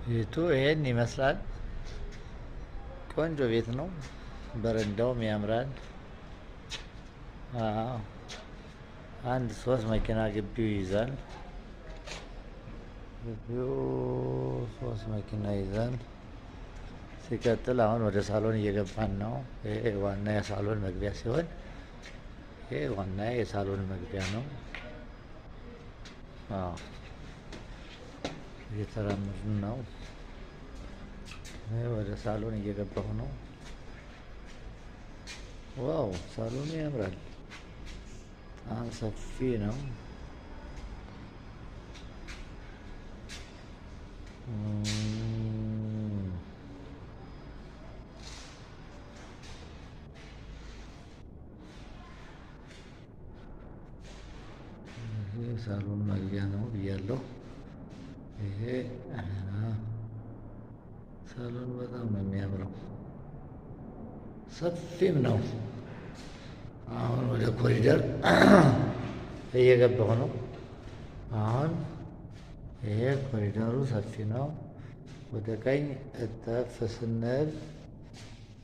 ቤቱ ይሄን ይመስላል። ቆንጆ ቤት ነው። በረንዳውም ያምራል። አዎ አንድ ሶስት መኪና ግቢው ይይዛል። ግቢው ሶስት መኪና ይይዛል። ሲቀጥል አሁን ወደ ሳሎን እየገባን ነው። ይሄ ዋና የሳሎን መግቢያ ሲሆን ይሄ ዋና የሳሎን መግቢያ ነው። አዎ እየተራመድን ነው። ወደ ሳሎን እየገባሁ ነው። Wow ሳሎኑ ያምራል። በጣም ሰፊ ነው። ይሄ ሳሎን መግቢያ ነው ብያለሁ። ይሄ ሳሎኑ በጣም ነው የሚያምረው፣ ሰፊም ነው። አሁን ወደ ኮሪደር እየገባሁ ነው። አሁን ይሄ ኮሪደሩ ሰፊ ነው። ወደ ቀኝ እጠፍ ስንል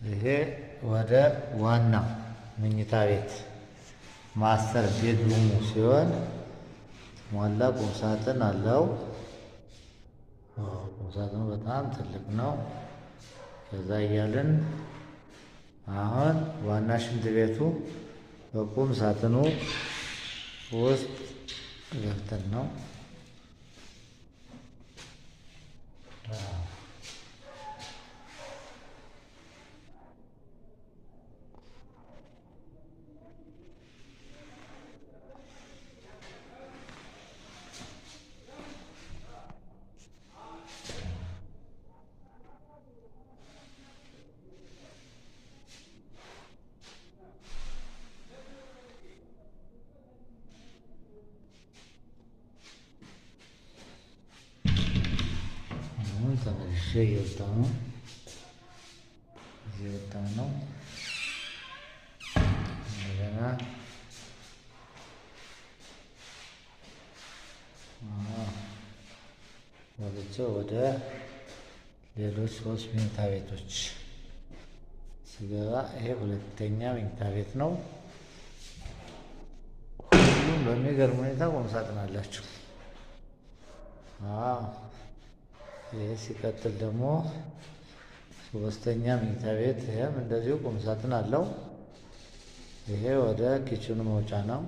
ይሄ ወደ ዋና መኝታ ቤት master bedroom ኡ ሲሆን ሟላ ቁም ሳጥን አለው። ቁም ሳጥኑ በጣም ትልቅ ነው። ከዛ እያልን አሁን ዋና ሽንት ቤቱ በቁም ሳጥኑ ውስጥ ገብተን ነው። አሁን ተመልሼ እየወጣሁ ነው እየወጣሁ ነው። እንደገና ወጥቼ ወደ ሌሎች ሶስት መኝታ ቤቶች ስገባ ይሄ ሁለተኛ መኝታ ቤት ነው። ሁሉም በሚገርም ሁኔታ ቁም ሳጥን አላቸው። ይሄ ሲቀጥል ደግሞ ሶስተኛ መኝታ ቤት ይሄም እንደዚሁ ቁም ሳጥን አለው። ይሄ ወደ kitchen ኡ መውጫ ነው።